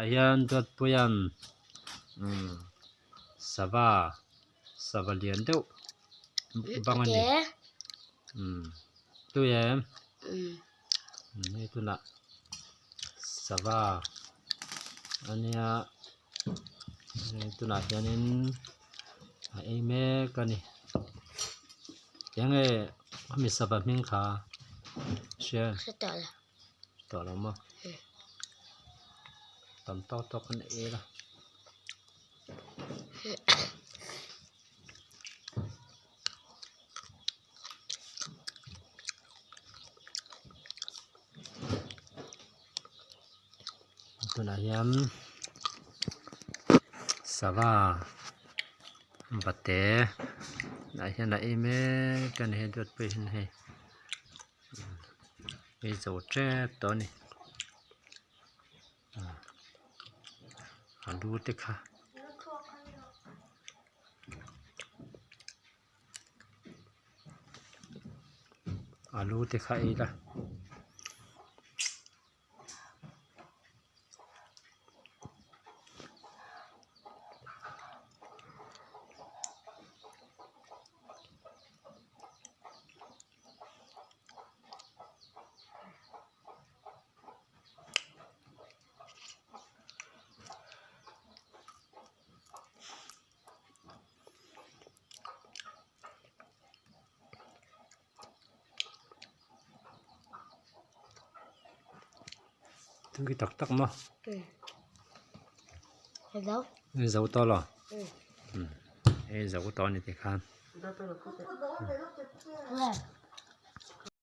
Ah hian Duatpuia'n umm sava sava lian deuh bang a ni umm tui em umm hei tunah sava a nia hei tunah hianin a ei mek a ni eng nge hemi sava hming kha hria em. Tawh lo maw tam tawk tawk an ei la tunah hian sava vate ah hian a ei mek a ni hei dawt pawh hian hei. Ei zo tep tawh a ni a lu te kha a lu te kha ei la. Tui tak tak maw ei zo tawh lo ei zo tawh a ni tikhan.